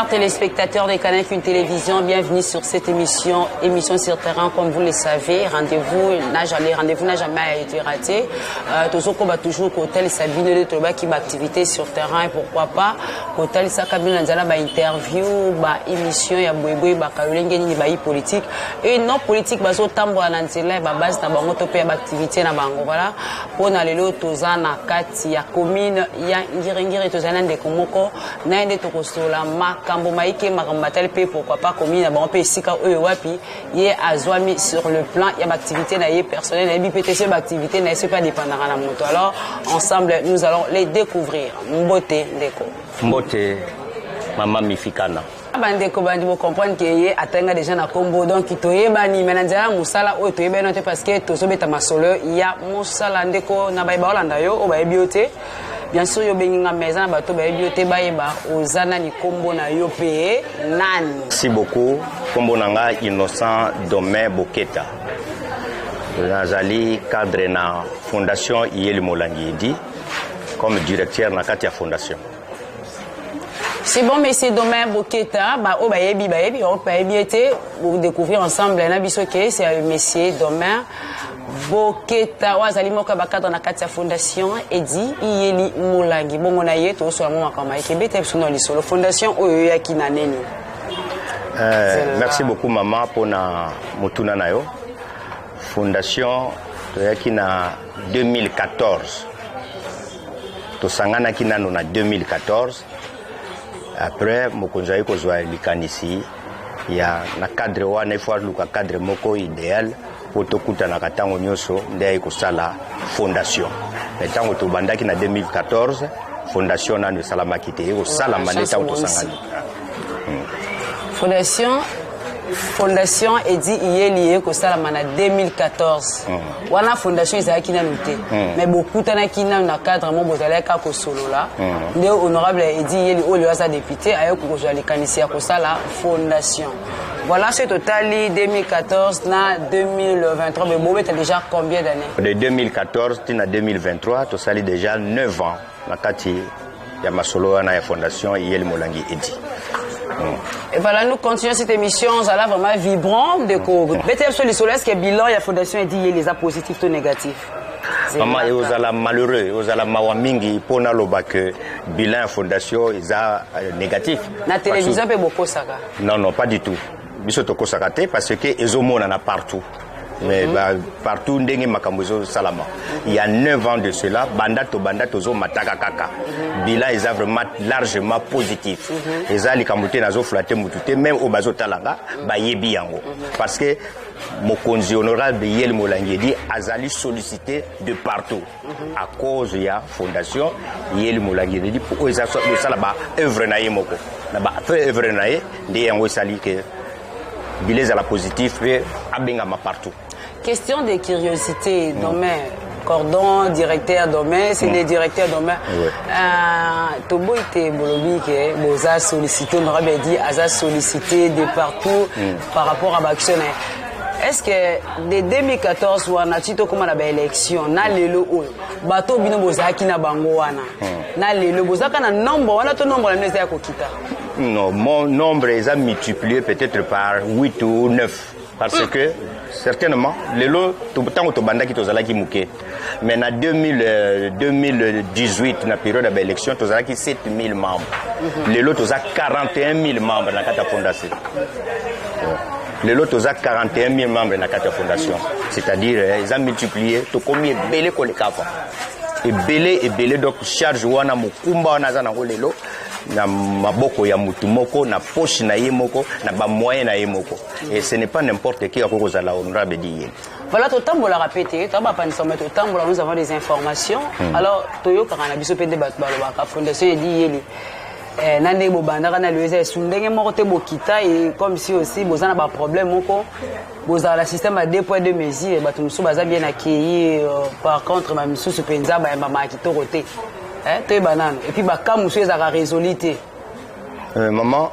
Téléspectateurs de Canal Une Télévision, bienvenue sur cette émission, émission sur terrain, comme vous le savez. Rendez-vous n'a jamais, rendez-vous n'a jamais été raté. Toujours comme toujours côté Sabine de Toba qui ba activité sur terrain et pourquoi pas côté Sakabine Nzala ba interview, ba émission ya boye ba kalolenge ni ba politique et non politique bazo tambola na nzela ba base na bango to pe ba activité na bango. Voilà. Pona lelo toza na kati ya commune ya Ngiri-Ngiri, toza na ndeko moko na ye nde tokosola makambo maike, makambo matali mpe pourquoi pas commune na bango mpe esika oyo wapi ye azwami sur le plan ya baactivité na ye personnel. Nayebi mpe te soki baactivité na ye soki adépendaka na moto. Alors ensemble nous allons les découvrir. Mbote ndeko. Mbote mama Mifikana. Bandeko bandi bocomprendre ke ye atanga déjà na nkombo, donc toyebani, me na nzela ya mosala oyo toyebani te, parce que tozobeta masolo ya mosala. Ndeko na bayeba olanda yo, oyo bayebi yo te, bien sûr yo obengi nga, mais eza na bato bayebi yo te, bayeba oza nani, nkombo na yo mpe nani. Merci beaucoup. Nkombo na nga Innocent Domain Boketa, nazali cadre na Fondation Iyeli Molangi Edi, comme directeur na kati ya fondation. C'est bon, monsieur Domain Boketa, ba oyo bayebi bayebi, oyo bayebi ete découvrir ensemble na biso ke c'est monsieur Domain Boketa oyo azali moko ya bacadre na kati ya Fondation Edi Iyeli Molangi. Bongo na ye tozosola mo makambo ayeke beta biso na lisolo fondation oyo oyaki na nini. Merci beaucoup mama mpona motuna na yo. Fondation toyaki na 2014, tosanganaki nano na 2014. Après mokonzi ayi kozwa likanisi ya na cadre wana, ifo aluka cadre moko idéal mpo tokutanaka ntango nyonso, nde ayi kosala fondation. Mais ntango tobandaki na 2014, fondation nano esalamaki te, ekosalama nde ntango tosangani. Fondation Edi Iyeli ekosalama na 2014. Wana fondation ezalaki nanu te, mais bokutanaki nanu na cadre mo bozalaki kaka kosolola, nde honorable Edi Iyeli oyo aza député ayoki kozwa likanisi ya kosala fondation. Voilà, soki totali 2014 na 2023, mais bobeta déjà combien d'années? De 2014 tina 2023, tosali déjà 9 ans na kati ya masolo wana ya Fondation Iyeli Molangi Edi. Et voilà, nous continuons cette émission. Zala vraiment vibrant. De ko. Lisolo, est-ce que bilan ya Fondation Edi Iyeli eza positif to négatif? Mama, ozala malheureux, ozala mawa mingi mpo naloba ke bilan ya fondation eza négatif. Na télévision mpe bokosaka. Non, non, pas du tout. Biso tokosaka te, parce que ezomonana partout, mais partout ndenge makambo ezosalama. Il y a 9 ans de cela, banda tobanda, tozomataka kaka. Bilan eza vraiment largement positif. Eza likambo te nazoflatter motu te, même oyo bazotalanga bayebi yango, parce que mokonzi honorable Yeli Molangi Edi azali sollicité de partout à cause ya Fondation Yeli Molangi Edi oyo eza kosala baœuvre na ye moko. Na baœuvre na ye nde yango esali ke bilan ezala positif mpe abengama partout. Question de curiosité, domaine cordon directeur domaine, c'est le directeur domaine. Toboyi te, bolobi ke boza sollicité, honorable Edi aza sollicité de partout par rapport à baaction na ye. Est ce que de 2014 wana ti tokóma na baélection na lelo oyo, bato bino bozalaki na bango wana na lelo bozalaka na nombre wana to nombre na bino eza ya kokita? Non, mon nombre eza multiplié peut-être par 8 ou 9, parce que certainement lelo, ntango tobandaki tozalaki moke, mais na 2000, 2018, na période ya baélection, tozalaki 7000 membres. Lelo toza 41 000 membres na kati ya fondation. Lelo toza 41 000 membres na kati ya fondation, c'est-à-dire eza multiplié, tokomi ebele koleka avant, ebele ebele. Donc charge wana, mokumba wana aza nango lelo na maboko ya mutu moko, na poche na ye moko, na bamoyen na ye moko, et ce n'est pas n'importe qui akoki kozala honorable Edi Iyeli. Voilà, totambolaka mpe te, toa bapanisa, mais totambola, nous avons des informations. Alors toyokaka na biso mpe nde bato balobaka Fondation Edi Iyeli na ndenge bobandaka na lelo eza esu ndenge moko te, bokita, et comme si aussi boza na baproblème moko, bozala na système ya deux poids deux mesures. Bato mosusu baza bien accueilli, par contre bamisusu mpenza bayambamaka kitoko te. Toyeba nano, et puis baka mosusu ezalaka résolu te. Maman,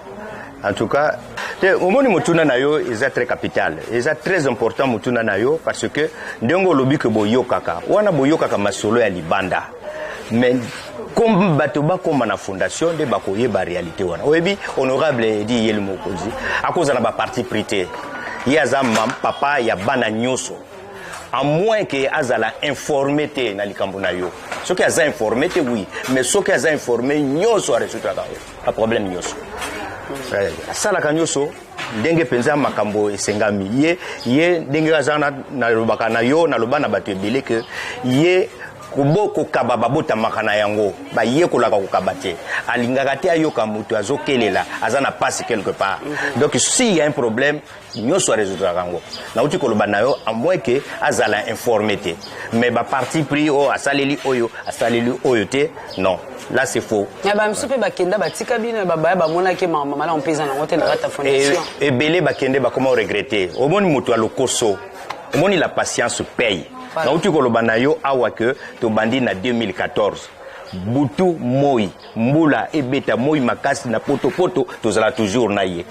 en tout cas te, omoni, motuna na yo eza très capital, eza très important motuna na yo, parce que ndenge olobi ke boyokaka wana, boyokaka masolo ya libanda. Mais comme bato bakóma na fondation nde bakoyeba réalité wana. Oyebi, honorable Eddy Iyeli mokonzi akozala na baparti pris te. Ye aza papa ya bana nyonso, à moins ke azala informé te na likambo na yo. Soki aza informé te, oui, mais soki aza informé, nyonso arésoudre yango, baproblème nyonso. Asalaka nyonso ndenge mpenza makambo esengami. Ye ndenge aza, nalobaka na yo, naloba na bato ebele ke ye kokaba babotamaka na yango, bayekolaka kokaba te. Alingaka te ayoka moto azokelela, aza na pasi quelque part. Donc s'il y a un problème, nyonso arésoudre yango. Nauti koloba na yo, à moins ke azala informé te. Mais baparti pris oyo asaleli, oyo asaleli oyo te, non, là c'est faux. Ya bamisusu mpe bakenda, batika bino, babaya, bamonaki makambo malamu mpe eza nango te na kati ya fondation. Ebele bakende, bakoma oregretter. Omoni moto ya lokoso, omoni, la patience paye. Nauti koloba na yo awa ke tobandi na 2014, butu moi, mbula ebeta, moi makasi na potopoto, tozala toujours na ye.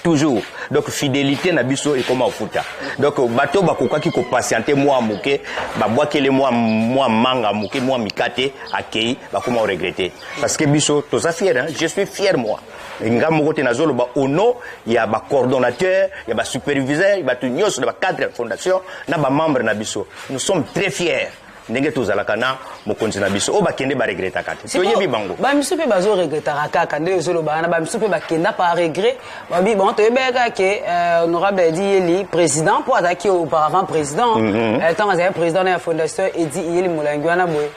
Toujours. Donc fidélité na biso ekoma ofuta. Donc bato bakokaki kopatienter mwa moke, babwakele mwa manga moke, mwa mikate, akei, bakoma oregretter. Parce que biso toza fier, hein? Je suis fier, moi, nga moko te, nazoloba au nom ya bacoordonnateur, ya basuperviseur, bato nyonso na bacadre ya fondation, na bamembre na biso. Nous sommes très fiers ndenge tozalaka na mokonzi na biso. Oyo bakende baregretaka te, toyebi bango. Bamisu mpe bazoregretaka kaka nde ozoloba wana. Bamisu mpe bakenda par regret, babi bon, toyebaki kaka ke honorable Eddy Iyeli président, mpo azalaki auparavant président. Ntango azalaki président na ya fondation Eddy Iyeli Molangi wana boye,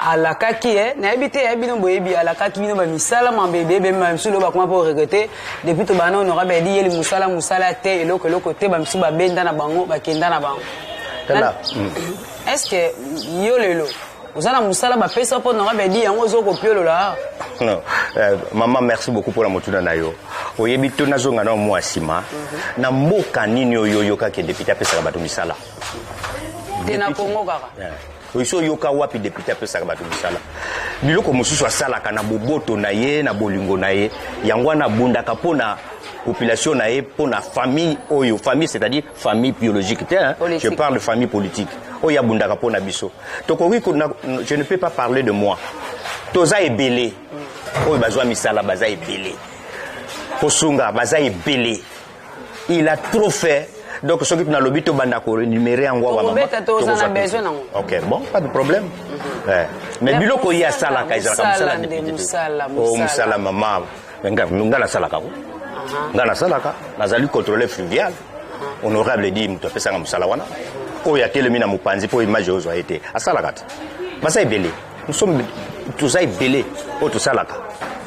alakaki ye, nayebi te, yayebi bino, boyebi, alakaki bino bamisala mabebe ebemi. Bamisu lelo bakoma mpo regretter: depuis tobanda honorable Eddy Iyeli, mosala mosala te, eloko eloko te. Bamisu babenda na bango, bakenda na bango. Est ce que yo lelo oza na mosala bapesa mpo honorable Eddy yango ozokopiolola? Non. Maman, merci beaucoup mpona motuna na yo. Oyebi to nazonga na mwa nsima. Na mboka nini oyo oyokaki député apesaka bato misala? Te, na Kongo kaka. Oyo oyoka wapi député apesaka bato misala? Biloko mosusu asalaka na boboto na ye, na bolingo na ye. Yango wana abundaka mpo na population na ye, mpo na famille oyo, famille, c'est-à-dire famille biologique te, hein? Je parle de famille politique oyo abundaka mpo na biso. Tokoki, je ne peux pas parler de moi, toza ebele oyo bazwa misala, baza ebele kosunga, baza ebele. Il a trop fait. Donc soki nalobi tobanda koénumérer yango awa. Ok, bon, pas de problème. Mais biloko ye asalaka ezalaka mosala député. Mosala, mama, nga nasalaka ko, nga nasalaka, nazali contrôleur fluvial. Honorable Eddy moto apesanga mosala wana. Oyo atelemi na mopanzi mpo image ozwa ye te, asalaka te. Baza ebele, toza ebele oyo tosalaka.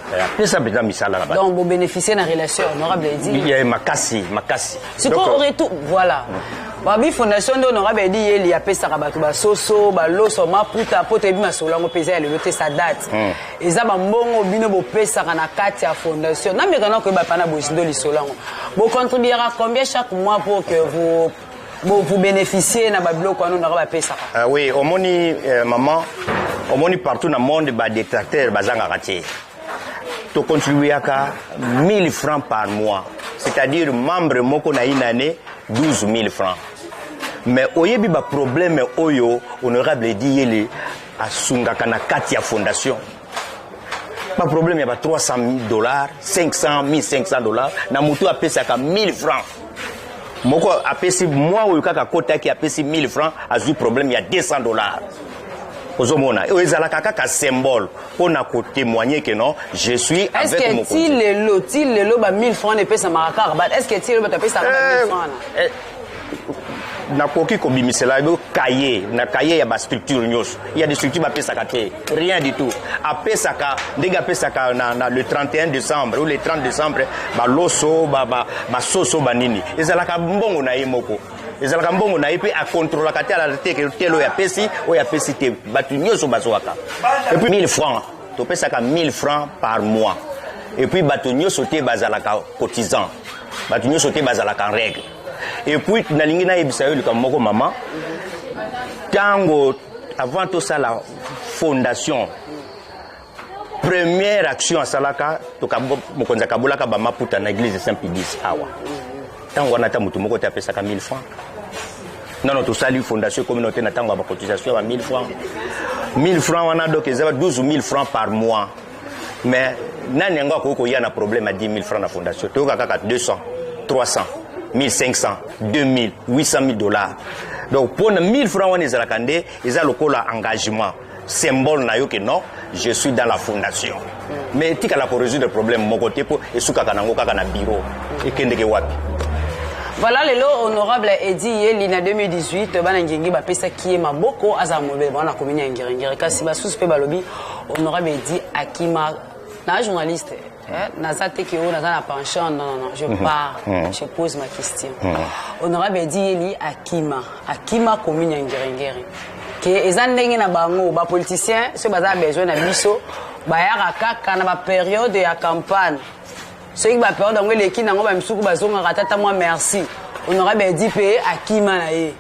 Apesa mpenza misala na bato. Donc bobénéficie na relation honorable Eddy? Ya makasi, makasi. Sikoyo retour, voilà, babi fondation nde honorable Eddy Iyeli apesaka bato basoso, baloso, maputa, po toyebi masolo yango mpe eza ya lelo te, ça date. Eza bambongo bino bopesaka na kati ya fondation. Nameka na koyeba mpa na bozindo lisolo yango, bocontribuera combien chaque mois pour que vous bénéficiez na babiloko wana honorable bapesaka? Oui, omoni, maman, omoni, partout na monde badétracteur bazangaka te. Tocontribuaka 1000 francs par mois, c'est-à-dire membre moko na une année 12 000 francs. Mais oyebi baproblème oyo honorable Eddy Iyeli asungaka na kati ya fondation, baproblème ya ba 300 $, 500, 1500 $, na motu apesaka 1000 francs. Moko apesi mwa oyo kaka akotaki, apesi 1000 francs, azwi problème ya 200 $. Ozomona, oyo ezalaka kaka symbole mpona kotémoigner que non, je suis avec mokonzi. Ti lelo ba 1000 francs epesamaka kaka ba, est ce que ti lelo bato apesaka ba 1000 francs wana? Nakoki kobimisela yo cahier na cahier ya bastructure nyonso. Ya des structure bapesaka te, rien du tout. Apesaka ndenge apesaka na le 31 décembre ou le 30 décembre, baloso, basoso, banini, ezalaka mbongo na ye moko, ezalaka mbongo na ye mpe akontrolaka te, alala te tel oyo apesi, oyo apesi te. Bato nyonso bazwaka. Et puis 1000 francs, topesaka 1000 francs par mois. Et puis bato nyonso te bazalaka cotisant, bato nyonso te bazalaka en règle. Et puis nalingi nayebisa yo likambo moko, mama. Ntango avant tosala fondation, première action asalaka, mokonzi akabolaka bamaputa na église Saint Pie X awa. Ntango wana ata motu moko te apesaka 1000 francs. Nano tosali fondation communauté na ntango ya bacotisation ya ba 1000 francs. 1000 francs wana, donc eza 12 000 francs par mois. Mais nani yango akoki koya na problème ya 10 000 francs na fondation? Toyoka kaka 200, 300, 1500, 2000, 800 000 dollars. Donc mpona 1000 francs wana ezalaka nde eza lokola engagement, symbole na yo ke non, je suis dans la fondation. Mais etikala korésoudre problème moko te, mpo esukaka nango kaka na bureau. Ekendeke wapi? Voilà, lelo honorable Edi Yeli, na 2018 bana Ngiringiri bapesaki ye maboko, azala mobele bango na commune ya Ngiringiri. Kasi basusu mpe balobi honorable Edi akima. Na journaliste, naza te ke oyo naza na penchant. Non, non, non, je parle, je pose ma question. Honorable Edi Yeli akima, akima commune ya Ngiringiri, ke eza ndenge na bango bapoliticien, soki baza na besoin na biso, bayaka kaka na bapériode ya campagne. Soki bapériode yango eleki nango, bamisuku bazongaka tata mwa merci. Honorable Edi mpe akima na ye,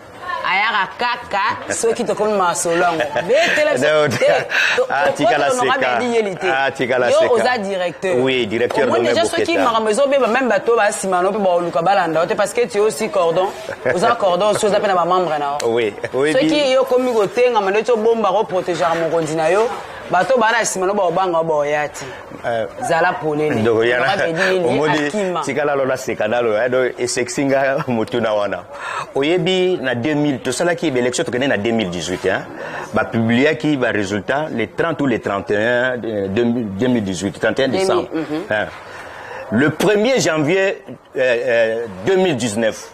ayaka kaka soki tokomi masolo yango. Honorable Yeli te, yo oza directeur. Oui, directeur. Omoni déjà, soki makambo ezobeba, même bato basima no mpe baoluka balanda yo te, parce que tu es aussi cordon, oza cordon osi, oza mpe na bamembre na yo. Soki yo okomi kotengama ndeti obombaka, oprotégeaka mokonzi na yo, bato baa na nsima no baobanga, baoya te. Zala polele. Omoni, tikala lola seka nalo. Donc esekisi nga motuna wana. Oyebi, na 2000 tosalaki baélection, tokende na 2018, hein? Bapubliaki barésultat le 30 ou le 31 2018, 31 décembre. Hein. Le 1er janvier 2019,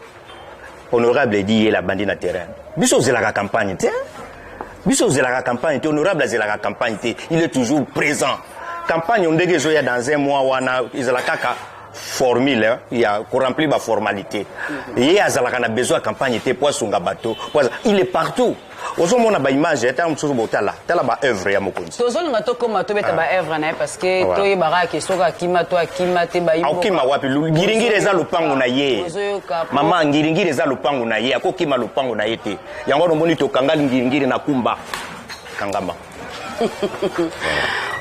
honorable Edi ye abandi na terrain. Biso ozelaka campagne te, biso ozelaka campagne te, honorable azelaka campagne te, il est toujours présent. Campagne ndenge ezoya dans un mois wana, ezala kaka formule ya koremplir baformalité. Ye azalaka na besoin ya campagne te po asunga bato. Il est partout. Ozomona baimage, tala mosusu, botala, tala baœuvre ya mokonzi. Tozolinga tokóma tobeta baœuvre na ye, parce que toyebaka ke soki akima to akima te. Akokima wapi? Ngiringiri eza lopango na ye. Mama, Ngiringiri eza lopango na ye, akokima lopango na ye te. Yango wana omoni tokanga Ngiringiri na kumba kangama.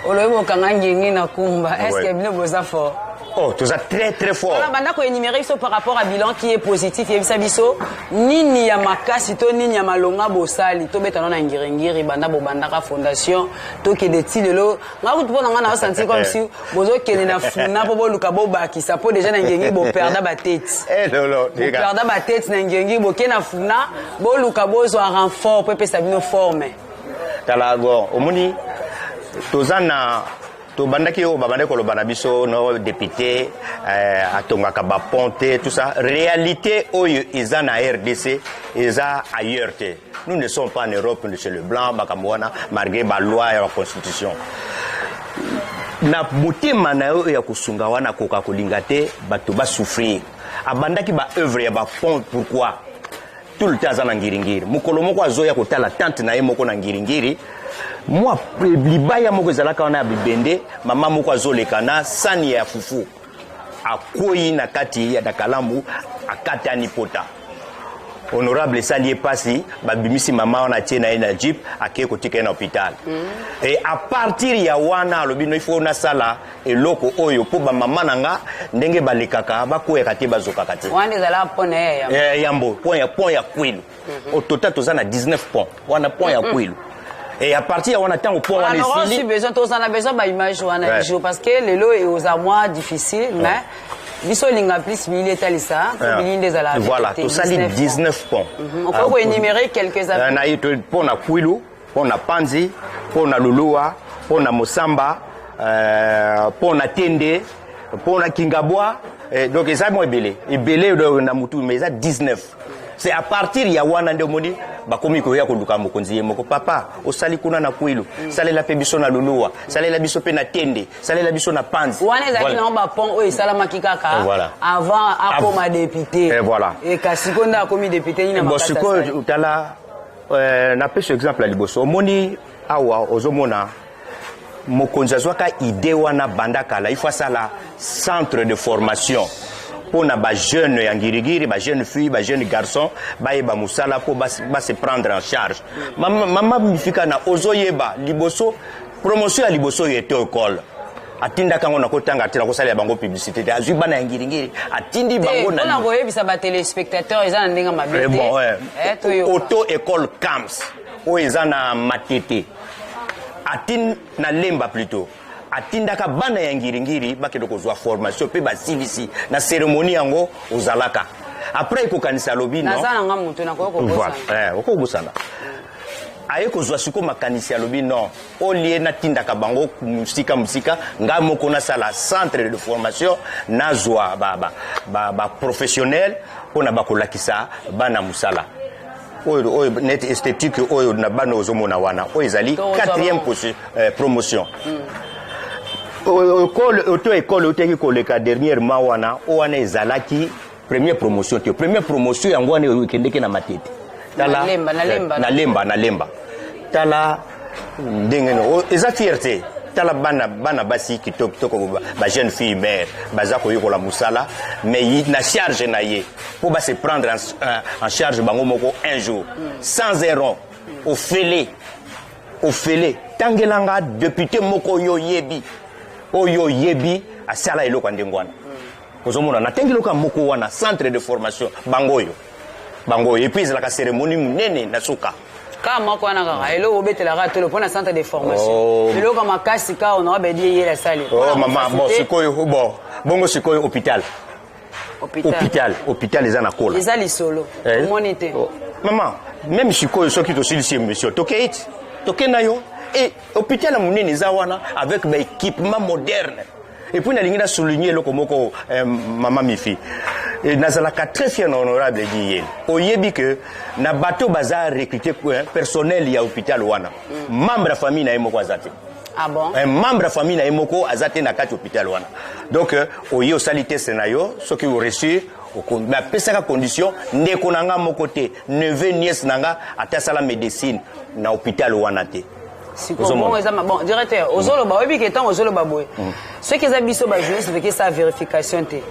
Olobi bokanga Ngiringiri na kumba, est ce que bino boza fort? Oh, toza très très fort. Voilà, banda koénumérer biso par rapport à bilan qui est positif. Yebisa biso nini ya makasi to nini ya malonga bosali. Tobeta no na Ngiringiri, banda bobandaka fondation, tokende ti lelo. Nga kutu, mpo na nga, na osentir comme si bozokende na Funa mpo boluka bobakisa, mpo déjà na Ngiringiri boperda bateti. Boperda bateti na Ngiringiri, boke na Funa, boluka bozwa renfort mpo epesa bino forme. Tala, bon, omoni, toza na tobandaki oyo babandaki koloba na biso no député atongaka bapont te, tout ça. Réalité oyo eza na RDC, eza ailleurs te. Nous ne sommes pas en Europe, chez le blanc. Makambo wana, malgré baloi ya baconstitution, na motema na yo ya kosunga wana, akoka kolinga te bato basouffrir. Abandaki baœuvre ya bapont. Pourquoi tout le temps aza na Ngiringiri? Mokolo moko azoya kotala tante na ye moko na Ngiringiri, mwa libaya moko ezalaka wana ya bibende. Mama moko azoleka na sani ya fufu, akwei na kati ya kalamu, akatani pota. Honorable esali ye mpasi, babimisi mama wana, atie na ye na jeep, akei kotika ye na hôpital. Et à partir ya wana alobi: no, il faut nasala eloko oyo mpo bamama na nga ndenge balekaka bakweyaka te, bazokaka te. Wana ezalaka mpo na ye yambo. Yambo pont ya Kwilu. Au total toza na 19 pont wana, pont ya Kwilu. Et à partir ya wana, ntango pont wana esili, besoin, toza na besoin baimage wana jour, parce que lelo eoza mwa difficile, mais biso olinga plus bilili etalisa bilili nde ezala. Voilà, tosali 19 pont. Okoki koénumérer quelques Na ye, mpo na Kwilu, mpo na Panzi, mpo na Luluwa, mpo na Mosamba, mpo na Tende, mpo na Kingabwa. Donc eza mo ebele ebele na mutu, mais eza 19. C'est à partir ya wana nde omoni bakomi koya koluka mokonzi ye moko: papa, osali kuna na Kwilu, salela mpe biso na Luluwa, salela biso mpe na Tende, salela biso na Panzi. Wana ezalaki nango bapont oyo esalamaki kaka avant akoma député. Voilà. Kasi sikoyo nde akomi député, nini? Bon, sikoyo tala, napesi exemple ya liboso. Omoni awa, ozomona mokonzi azwaka idée wana banda kala, il faut asala centre de formation mpo na bajeune ya Ngirigiri, bajeune fille, bajeune garçon, bayeba mosala mpo base prendre en charge. Mama, mama mifika na ozoyeba liboso, promotion ya liboso oyo ete école atindaka yango na kotanga te, na kosalela bango publicité te. Azwi bana ya Ngiringiri, atindi bango. Mpona koyebisa batéléspectateur, eza na ndenge mabe te. Bon, auto école CAMS oyo eza na Matete. Atin na Lemba plutôt, atindaka bana ya Ngiringiri bakende kozwa formation mpe basilisi na cérémonie yango ozalaka. Après ekokanisa, alobi non. Naza nanga moto nakoki kobosana. Voilà, okoki kobosana. Aye kozwa sikoyo makanisi, alobi non, au lieu natindaka bango mosika mosika, ngai moko nasala centre de formation, nazwa baprofessionnel mpona bakolakisa bana mosala oyo net esthétique oyo na bana ozomona wana, oyo ezali quatrième promotion. École auto école oteki koleka dernièrement wana, oyo wana ezalaki première promotion te. Première promotion yango wana ekendeki na Matete. Tala, Lemba, na Lemba. Na Lemba, na Lemba. Tala ndenge no eza fierté. Tala bana basi kitoko kitoko, ba jeune fille mère baza koyekola mosala, mais na charge na ye mpo ba se prendre en charge bango moko un jour, sans un rond, ofele ofele. Tangelanga député moko oyo oyebi, oyo oyebi asala eloko ya ndenge wana. Ozomona, natengi eloko ya moko wana, centre de formation, bango oyo, bango oyo. Et puis ezalaka cérémonie monene na suka. Kaka moko wana, kaka eloko obetelaka tolo mpona centre de formation. Eloko ya makasi kaka honorable Eddy Iyeli asali. Oh mama, bon, sikoyo, bon, bongo sikoyo hôpital. Hôpital, hôpital eza na kola. Eza lisolo omoni te. Oh. Mama, même sikoyo soki tosilisi émission, tokei ti tokei na yo e hôpital ya monene eza wana avec baéquipement moderne. Et puis nalingi na souligner eloko moko, mama Mifi. Nazalaka très fier na honorable Eddy Iyeli. Oyebi ke na bato baza recruté, personnel ya hôpital wana, membre ya famille na ye moko aza te. Ah bon? Un membre ya famille na ye moko aza te na kati hôpital wana. Donc oye osali test na yo, soki oréussir, bapesaka condition: ndeko na nga moko te, neveu, nièce na nga ata asala médecine na hôpital wana te. Sikoyo bongo eza bon, directeur, ozoloba, oyebi ke ntango ozoloba boye, soki eza biso bajournaliste toki esala vérification te,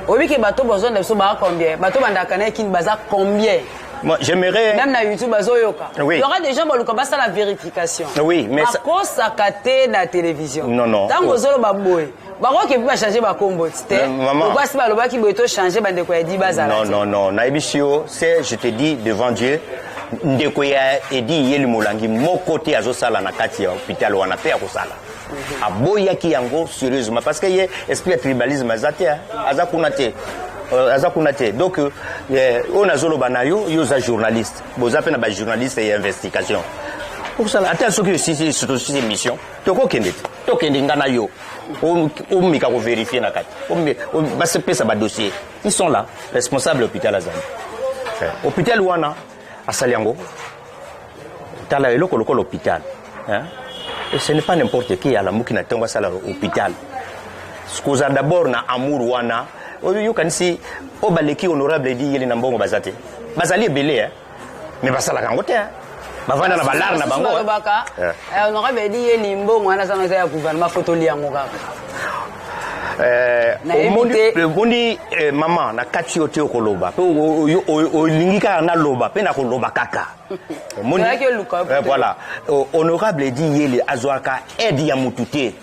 oyebi ke bato bozonda biso baa combien? Bato bandaka na ekini baza combien? Moi, j'aimerais. Même na YouTube bazoyoka. Oui. Il y aura des gens baluka basala vérification. Oui, mais bakosaka te na télévision. Non, non. Ntango ozoloba boye, bakoki mpe bachange bakombo te. Maman. Okwasi balobaki boye, tochange bandeko ya Eddy bazala Non, te. non, non. Nayebisi yo, c'est, je te dis devant Dieu, ndeko ya Eddy Iyeli Molangi moko te azosala na kati ya hôpital wana mpe akosala. Aboyaki yango sérieusement parce que ye esprit ya tribalisme aza te, hein. Aza kuna te. Aza kuna te. Donc oyo nazoloba na yo, yo oza journaliste. Boza mpe na bajournaliste ya investigation. Okosala ata soki osisi tosisi émission, tokokende te, tokende nga na yo, omika kovérifier na kati. Basepesa badossier, ils sont là, responsable hôpital azali. Hôpital wana asali yango. Tala eloko lokola hôpital, hein? Et ce n'est pas n'importe qui alamuki na ntongo asala hôpital. Kozala d'abord na amour wana oyo yokanisi oyo baleki honorable Eddy Iyeli na mbongo baza te, bazali ebele, hein? Mais basalaka yango te, hein? Bavanda na balare na bango, hein? Balobaka honorable Eddy Iyeli, mbongo wana zanga eza ya gouvernement, fo tolia yango kaka. Nayebi te. Omoni, mama, na kati yo te okoloba mpe olingi kaka naloba mpe nakoloba kaka. Omoni? Ozalaki oluka yo. Voilà. Honorable Eddy Iyeli azwaka aide ya mutu te.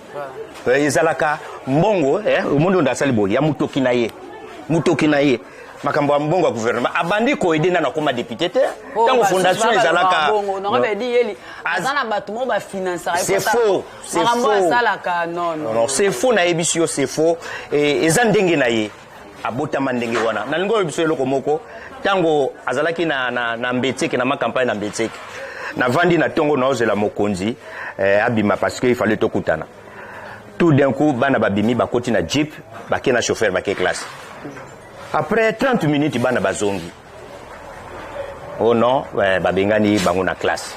Ezalaka mbongo, omoni oyo asali boye ya mutoki na ye, mutoki na ye. Makambo ya mbongo ya gouvernement abandi koaider nano akóma député te. Ntango fondation ezalaka honorable Eddy Iyeli aza na bato moko bafinansaka. C'est faux, c'est Makambo faux. asalaka, non, non. Non, c'est faux, nayebisi yo, c'est faux. Eza ndenge na ye, abotama ndenge wana. Nalingi oyo biso eloko moko, ntango azalaki na Mbetseke, na macampagne na Mbetseke, navandi na ntongo naozela mokonzi abima parce que il fallait tokutana. Tout d'un coup bana babimi, bakoti na jeep, bake na chauffeur, bake classe. Après 30 minutes bana bazongi: oh non, babengani bango na classe.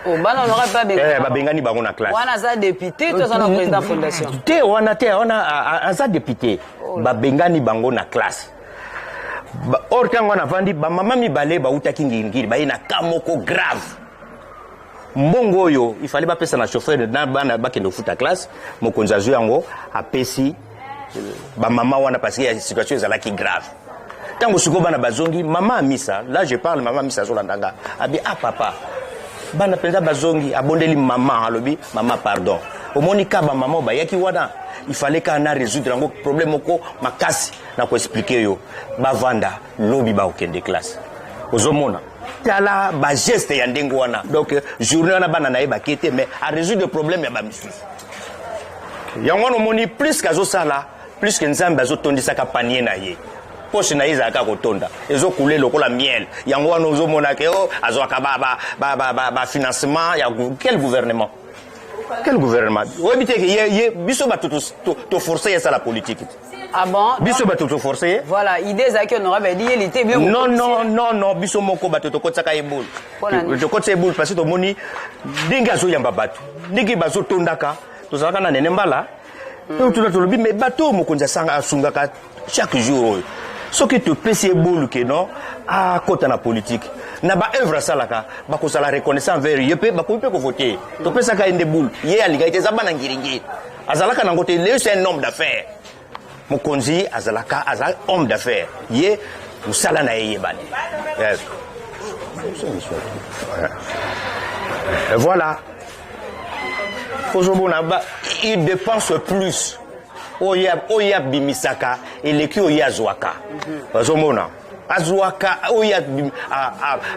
Oh, bana honorable mpe Babengani bango na classe. Wana aza député to aza na président fondation? Te, wana te, wana aza député. Babengani bango na classe. Or ntango wana avandi, bamama mibale bautaki Ngiringiri, baye na ka moko grave. Mbongo oyo ifale bapesa na chauffeur na bana bakende kofuta classe, mokonzi azwi yango, apesi bamama wana parce que ya situation ezalaki grave. Ntango sikoyo bana bazongi, mama Amisa, là je parle, mama Amisa azolanda nga, abi: "Ah papa, bana mpenza bazongi." Abondeli mama, alobi: "Mama, pardon." Omoni ka bamama oyo bayaki wana, il fallait kaka na résoudre yango problème moko makasi na koexpliquer yo. Bavanda, lobi bakokende classe. Ozomona. Tala bageste ya ndenge wana. Donc journée wana bana na ye bake te, mais arésoudre problème ya bamisusu. Yango wana omoni, plus que azosala, plus que Nzambe azotondisaka panier na ye, poche na ye ezalaka kotonda, ezokule lokola miel. Yango wana ozomona ke o azwaka bafinancement ya quel gouvernement? Quel gouvernement? Oyebi te ke ye biso bato toforce ye asala politique te. Ah bon? Biso bato toforce ye. Voilà, idée ezalaki honorable Eddy Iyeli te? Non, non, non, non, biso moko bato tokotisaka ye boule. Tokotisa ye boule parce que tomoni ndenge azoyamba bato, ndenge bazotondaka. Tozalaka na nene mbala tuna, tolobi: mais bato oyo mokonzi asanga asungaka chaque jour oyo, soki topesi ye bolu ke non, akɔta na politique, na baœuvre asalaka, bakozala reconnaissant envers ye mpe bakoki mpe kovote ye. Topesaka ye nde bulu. Ye alingaki te, eza bana Ngiringiri, azalaka nango te. Leo c'est un homme d'affaires. Mokonzi azalaka, aza homme d'affaires, ye mosala na ye yebani. Voilà, ozomona, il dépense plus. Oyo abimisaka eleki oyo azwaka. Ozomona, azwaka oyo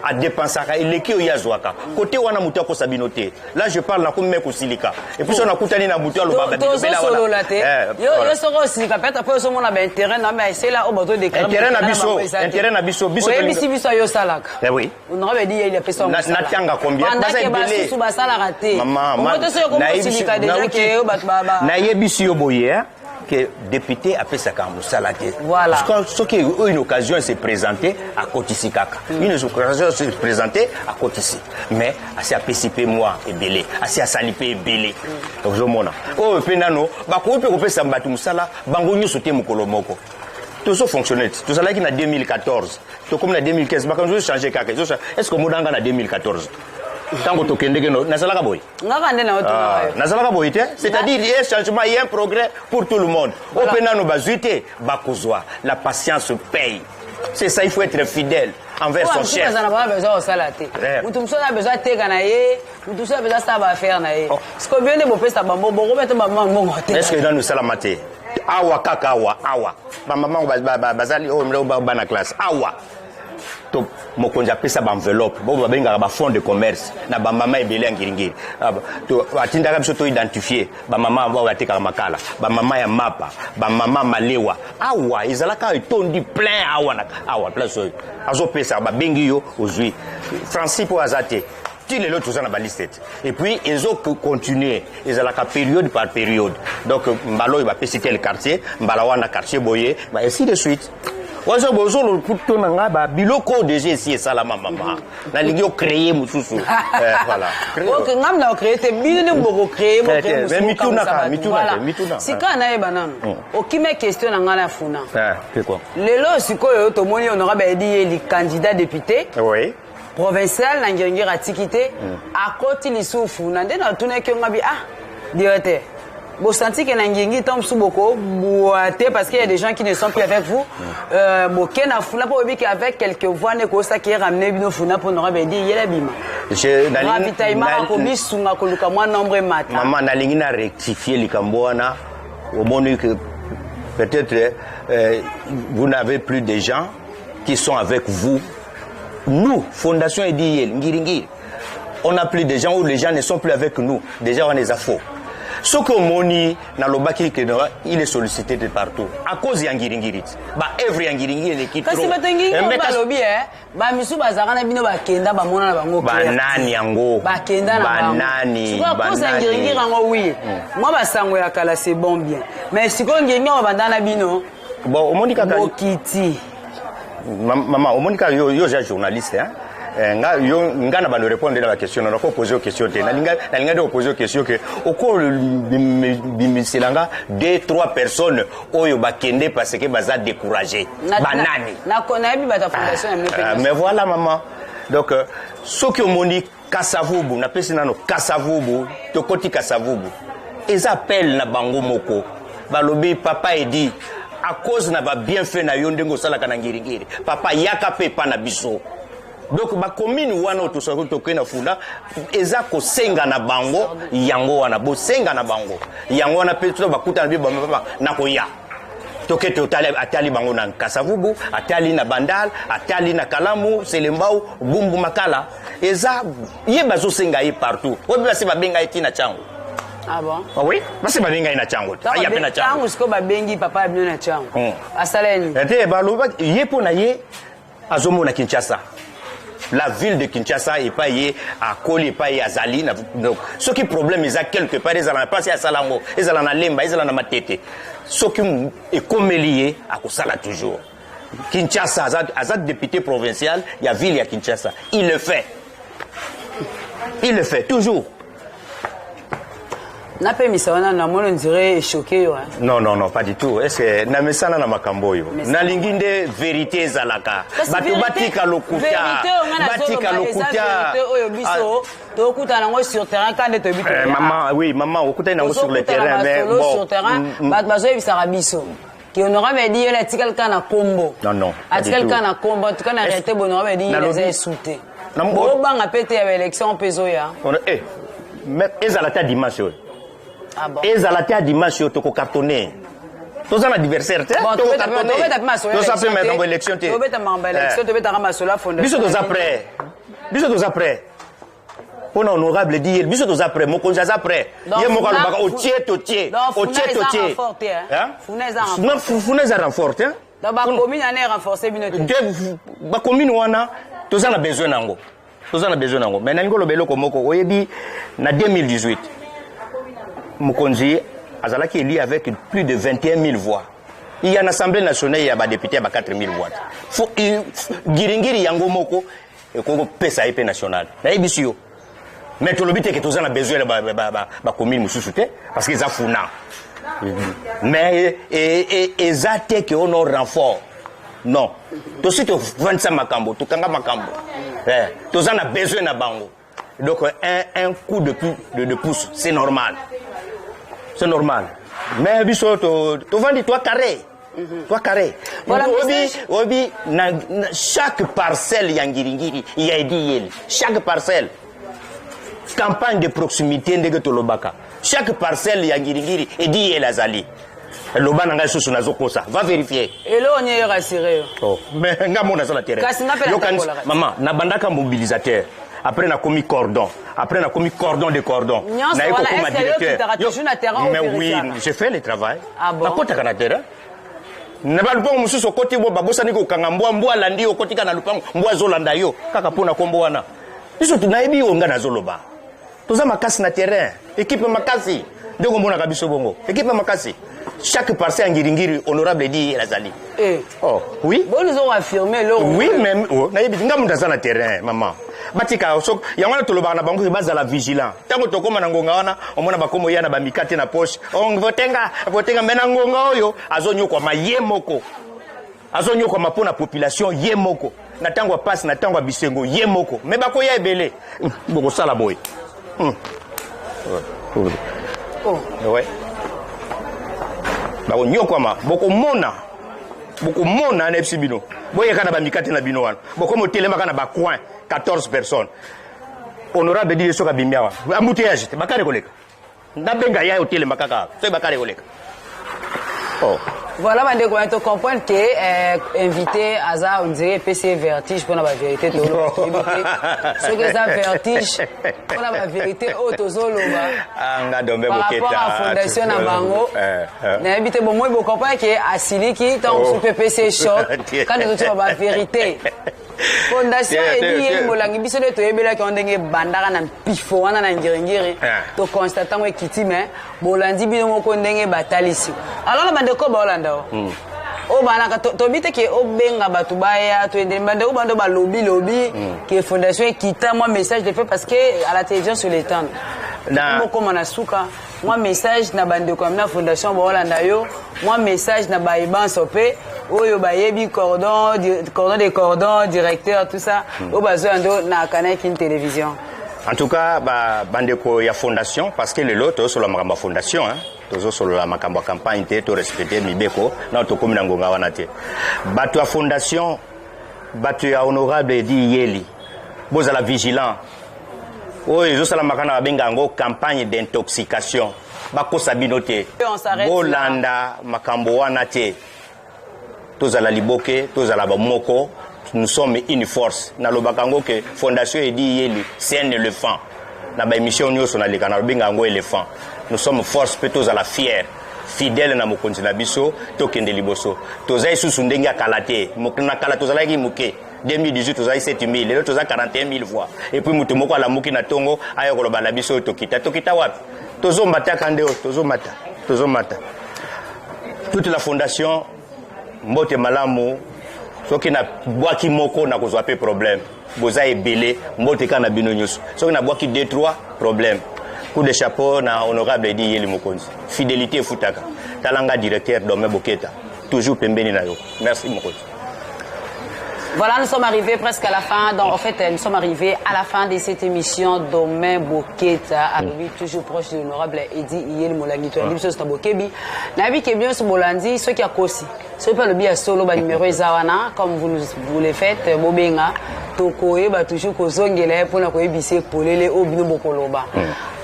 adépensaka eleki oyo azwaka. Kote wana moto akosa bino te. Là je parle, nakomi me kosilika. Et puis so nakutani na moto aloba. Tozosolola te. Yo soki osilika, peut-être mpo ozomona baintérêt na me esela oyo bato. Intérêt na biso, intérêt na biso, biso. Oyebisi biso ayo osalaka. Oui. Honorable Eddy Iyeli apesa. Natianga combien? Baza basusu basalaka te. Omoto soki okomosilika déjà ke bato. Nayebisi yo boye que député apesaka mosala te. Voilà. Soki une occasion se présente, akotisi kaka. Une occasion se présente, akotisi. Mais asi apesi mpe mwa ebele, asi asali mpe ebele. Ozomona, oyo mpe nano bakoki mpe kopesa bato mosala bango nyonso te mokolo moko. Tozofonctionne te. Tozalaki na 2014, tokomi na 2015, makambo ezochange kaka. Est ce que omonanga na 2014 ntango tokendeke nazalaka boye? Ngaka nde na Ah, nazalaka boye te. C'est-à-dire ye changement, ye un progrès pour tout le monde. Oyo mpe nano bazwi te, bakozwa. La patience paye, c'est ça. Il faut être fidèle envers son chef. Aza na bana besoin kosala te. Motu mosusu aza besoin ateka na ye, motu mosusu aza besoin asala baaffaire na ye. Sikoyo bino nde bopesa bango, bokobeta bamama mbongo te. Est ce que nano esalama te awa kaka awa awa bamama bazali oyo bana classe awa to mokonzi apesa baenveloppe bo babengaka bafonds de commerce na bamama ebele ya Ngiringiri? Atindaka biso toidentifie bamama oyo batekaka makala, bamama ya mapa, bamama malewa. Awa ezalaka etondi plein awa na awa place oyo azopesa. Babengi yo, ozwi Francis mpo aza te. Ti lelo toza na baliste te. Et puis ezocontinue, ezalaka période par période. Donc mbala oyo bapesi tel quartier, mbala wana quartier boye, ainsi de suite. Waza bozolokuto na ngai babiloko oyo déjà esi esalama. Mama, nalingi ocréer mosusu. Voilà. Ok, ngam na ocréer te, bino nde bokocréer. Mituna, mituna, mituna. Sika nayeba nano, okime question na ngai na funa. Quoi? Lelo sikoyo tomoni honorable Eddy Iyeli, candidat député provincial na Ngiringiri, atiki te, akoti lisusu Funa. Nde natunaki yo ngabi: ah, directeur, bosanti ke na Ngiringiri ntango mosusu bokobwa te, parce qu'il y a des gens qui ne sont plus avec vous. Boke na Funa mpo oyebi ke avec quelques voix nde koosaki ye ramener bino Funa mpo honorable Eddy Iyeli bima ravitaillement, akomisunga koluka mwa nombre mata. Mama, nalingi na rectifier likambo wana. Omoni que peut-être vous n'avez plus de gens qui sont avec vous. Nous, Fondation Eddy Iyeli Ngiringiri, on n'a plus de gens où les gens ne sont plus avec nous. Déjà on les a faux. Soki omoni nalobaki ke il est sollicité de partout à cause ya Ngiringiri ti baœuvre ya Ngiringiri eleki. Kasi bato Ngiringiri balobi bamisu bazalaka na bino, bakenda, bamona na bango. Banani yango? Bakenda na Banani? Sikoyo cause ya Ngiringiri yango, oui, mwa basango ya kala, c'est bon, bien, mais sikoyo Ngiringiri yango banda na bino. Bon, omoni kaka Bokiti. Mama, omoni kaka yo oza journaliste, hein? Nga yo nga na bando répondre na baquestion na nako poser yo question te. Nalinga nde opose yo question ke okobimisela nga deux trois personnes oyo bakende parce que baza découragé. Banani? Nayebi bato ya fondation ya mino. Mais voilà, maman, donc soki omoni Kasavubu, napesi nano Kasavubu, tokoti Kasavubu, eza appel na bango moko. Balobi: papa Eddy, à cause na babienfait na yo ndenge osalaka na Ngiringiri, papa, yaka mpe epa na biso. Donc bacommune wana oyo tosaki tokei na Funa, eza kosenga na bango yango wana, bosenga na bango yango wana mpe to bakutana bi bamapapa nakoya. Toke totali, atali bango na Kasavubu, atali na Bandal, atali na Kalamu, Selembao, Bumbu, Makala. Eza ye bazosenga ye partout. Oyo basi babenga ye ntina Tshangu. Ah bon? Ah oui, basi babenga ye na Tshangu. Aya mpe na Tshangu. Ntango sikoyo babengi papa ya bino na Tshangu, asala ye nini? Te, baloba ye mpo na ye azomona Kinshasa, la ville de Kinshasa, epai ye akoli, epai ye azali. Donc soki problème eza quelque part, ezala na mpasi, asala yango, ezala na Lemba, ezala na Matete, soki ekomeli ye, akosala toujours. Kinshasa aza député provincial ya ville ya Kinshasa. Il le fait, il le fait toujours. Napemisa wana, namoni on dirait echoquer yo, hein? Non, non, non, pas du tout. Est ce que namesana na makambo oyo? Nalingi nde vérité ezalaka. Bato batika lokuta, batika lokuta. Oyo biso tokutana yango sur terrain ka nde toyebi. Maman, oui, maman, okutani nango sur le terrain, mais bon, sur terrain bato bazoyebisaka biso ke honorable Eddy Iyeli atikali kaka na kombo. Non, non. Atikali kaka na kombo. En tout cas, na réalité, honorable Eddy Iyeli aza esu te. Bobanga mpe te ya baélection mpe ezoya. Ezala te ya dimanche oyo. Ezala te ya dimanche oyo, tokocartonner. Toza na adversaire te. Toza mpe makambo élection te. Tobeta makambo élection, tobetaka masolo ya fondation. Biso toza prêt, biso toza prêt mpona honorable Eddy Iyeli. Biso toza prêt, mokonzi aza prêt. Ye moko alobaka otie totie, otie totie. Funa eza renfort te. Bacommune wana erenforce bino te? Bacommune wana toza na besoin nango, toza na besoin nango. Mais nalingi oloba eloko moko. Oyebi, na 2018 mokonzi azalaki élu avec plus de 21 000 voix. Il y a na Assemblée nationale ya badéputé ya ba 4 000 voix. Fo Ngiringiri yango moko ekoki kopesa ye mpe national, nayebisi yo. Mais tolobi te ke toza na besoin ya bacommune mosusu te, parce que eza Funa. Mais eza te ke ono renfort, non. Tosi tovandisa makambo, tokanga makambo, toza na besoin na bango. Donc un coup de pouce, c'est normal, c'est normal. Mais biso tovandi toi carré, toi carré. Obi obi na chaque parcelle ya Ngiringiri ya Eddy Iyeli, chaque parcelle, campagne de proximité ndenge tolobaka, chaque parcelle ya Ngiringiri, Eddy Iyeli azali. Loba na ngai susu, nazokosa? Va vérifier. Eloko nini erassurer yo? Oh, mais nga mona aza na terrain. Kasi nga mpe natambolaka. Mama, nabandaka mobilisateur, après nakomi cordon, après nakomi cordon de cordon. Naye kokoma directeur. Mais oui, je fais le travail. Ah bon? Nakotaka na terrain na balupango mosusu. Okoti bo babosani kokanga mbwa, mbwa alandi yo. Okotika na lupango, mbwa azolanda yo kaka mpo na nkombo wana. Biso nayebi oyo nga nazoloba. Toza makasi na terrain, équipe makasi ndenge omonaka biso bongo, équipe makasi. Chaque parcelle ya Ngiringiri, honorable Eddy azali. Eh. Oh oui. Boni ozoaffirme eloko? Oui, mais oh, nayebi, nga moto aza na terrain, mama. Batika so yango wana, tolobaka na bango bazala vigilant. Ntango tokóma na ngonga wana, omona bakóma oya na bamikate na poche: oh, votenga, votenga. Mais na ngonga oyo azonyokwama ye moko, azonyokwama mpo na population ye moko, na ntango ya pasi, na ntango ya bisengo, ye moko. Mais bakoya ebele, bokosala boye. Oh. Ouais. Bakonyokwama, bokomona, bokomona. Nayebisi bino, boyeka na bamikate na bino wana, bokoma otelemaka na bacoin 14 personnes. Honorable Eddy soki abimi awa, embouteillage te, bakare koleka. Nabenga ya otelema kaka soki bakare koleka. Oh. Voilà, bandeko, wana tocomprendre ke invité aza, on dirait epesi ye vertige mpona bavérité toloba. Toyebi te soki eza vertige mpona bavérité oyo tozoloba Nga dombe. Par rapport à fondation na bango. Nayebi te, bomoi bocomprendre ke asiliki ntango mosusu mpe epesi ye choc quand tozotiba bavérité. Fondation Eddy Iyeli Molangi, biso nde toyebelaki yango ndenge ebandaka na mpifo wana na Ngiringiri. Toconstate yango ekiti, mais bolandi bino moko ndenge batalisi. Alors na bandeko baolanda o oyo balaka, toyebi te ke obenga bato baya toyendeli bandeko bando balobi lobi ke fondation ekita. Mwa message de fait, parce que à la télévision sur l'étendre mokoma na suka, mwa message na bandeko ya mina fondation baolanda yo, mwa message na bayebanso mpe oyo bayebi cordon, cordon de cordon, directeur, tout ça, oyo bazoya ndo na Canal Kin Télévision. En tout cas, bandeko ya fondation, parce que lelo tozosolola makambo ya fondation, hein? Tozosolola makambo ya campagne te, torespecte mibeko na tokómi na ngonga wana te. Bato ya fondation, bato ya honorable Eddy Iyeli, bozala vigilant. Oyo ezosalamaka na babenga yango campagne d'intoxication, bakosa bino te, bolanda makambo wana te. Tozala liboke, tozala bamoko, nous sommes une force. Nalobaka yango ke fondation Eddy Iyeli, c'est un éléphant. Na baémission nyonso naleka, nalobenga yango éléphant. Nous sommes force mpe tozala fier, fidèle na mokonzi na biso, tokende liboso. Toza lisusu ndenge ya kala te. Na kala tozalaki moke. 2018 tozali 7000, lelo toza 41 000 voix. Et puis moto moko alamuki na ntongo, aya koloba na biso oyo tokita. Tokita wapi? Tozomataka nde oyo, tozomata, tozomata. Toute la fondation, mbote malamu. Soki nabwaki moko, nakozwa mpe problème. Boza ebele, mbote kaka na bino nyonso. Soki nabwaki 2 3, problème. Coup de chapeau na honorable Eddy Iyeli mokonzi. Fidélité efutaka. Talanga directeur Dome Boketa, toujours pembeni na yo. Merci, mokonzi. Voilà, nous sommes arrivés presque à la fin. Donc, en fait, nous sommes arrivés à la fin de cette émission. Domain Boketa, alobi toujours proche de l'honorable Eddy Iyeli Molangi. To biso na bokebi. Na bi ke bien so bolandi ceux qui a kosi. Ceux pas le bien solo ba numéro eza wana, comme vous nous vous le faites, bobenga. Tokoyeba toujours kozongela mpona koyebisa polele oyo bino bokoloba.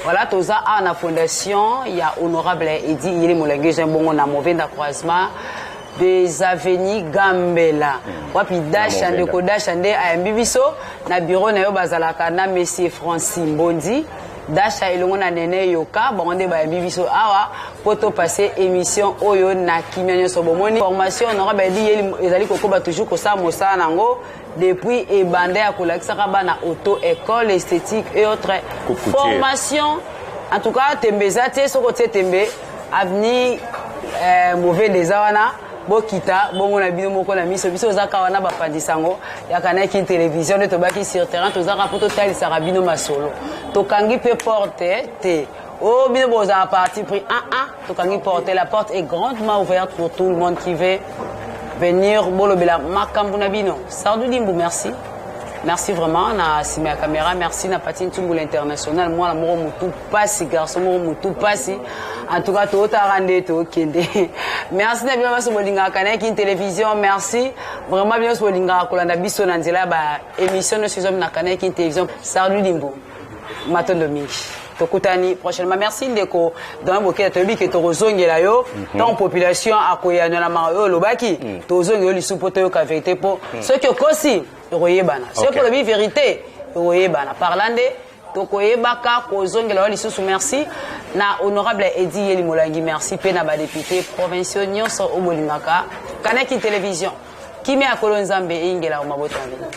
Voilà, toza awa na fondation ya honorable Eddy Iyeli Molangi, eza bongo na Movenda, croisement des avenues Gambela, wapi Dasha. Movenda. Ndeko Dasha nde ayambi biso na bureau na yo. Bazalaka na monsieur Francis Mbondi Dasha elongo na Nene Yoka. Bango nde bayambi biso awa mpo topase émission oyo na kimia nyonso. Bomoni formation honorable Eddy Iyeli ezali kokoba toujours kosala mosala nango depuis ebanda ya kolakisaka bana auto école, esthétique et autres Coupe couture. formation. En tout cas, tembe eza te. Soki otie tembe, avenue mauvais eza wana, bokita bongo na bino moko na miso. Biso ozaka wana bapandisa yango yaka na Kin Télévision nde tobaki sur terrain. Tozaka mpo totalisaka bino masolo. Tokangi mpe porte te o bino bozala parti pris 1 1. Tokangi porte, la porte est grandement ouverte pour tout le monde qui veut venir bolobela makambo na bino. Sardu Dimbu, merci, merci vraiment na nsima ya caméra. Merci na Pati Ntumbula International, mwana moko motu pasi, garçon moko motu pasi. En tout cas, tootaka nde tokende. Merci na bino nyonso bolingaka na Kin Télévision. Merci vraiment bino nyonso bolingaka kolanda biso na nzela ya baémission nyonso ezwami na Canal Kin Télévision. Sardu Dimbu, matondo mingi. Tokutani prochainement. Merci ndeko Don Bokela. Toyebi ke tokozongela yo ntango population akoyanola maka oyo olobaki. Tozongela yo lisusu mpo toyoka vérité, mpo soki okosi, ekoyebana. Soki olobi vérité, ekoyebana. Parla nde tokoyebaka kozongela yo lisusu. Merci na honorable Eddy Iyeli Molangi. Merci mpe na badéputé provinciaux nyonso oyo bolingaka Canal Kin Télévision. Kimia ya Kolo Nzambe eyingelaka mabota na bino.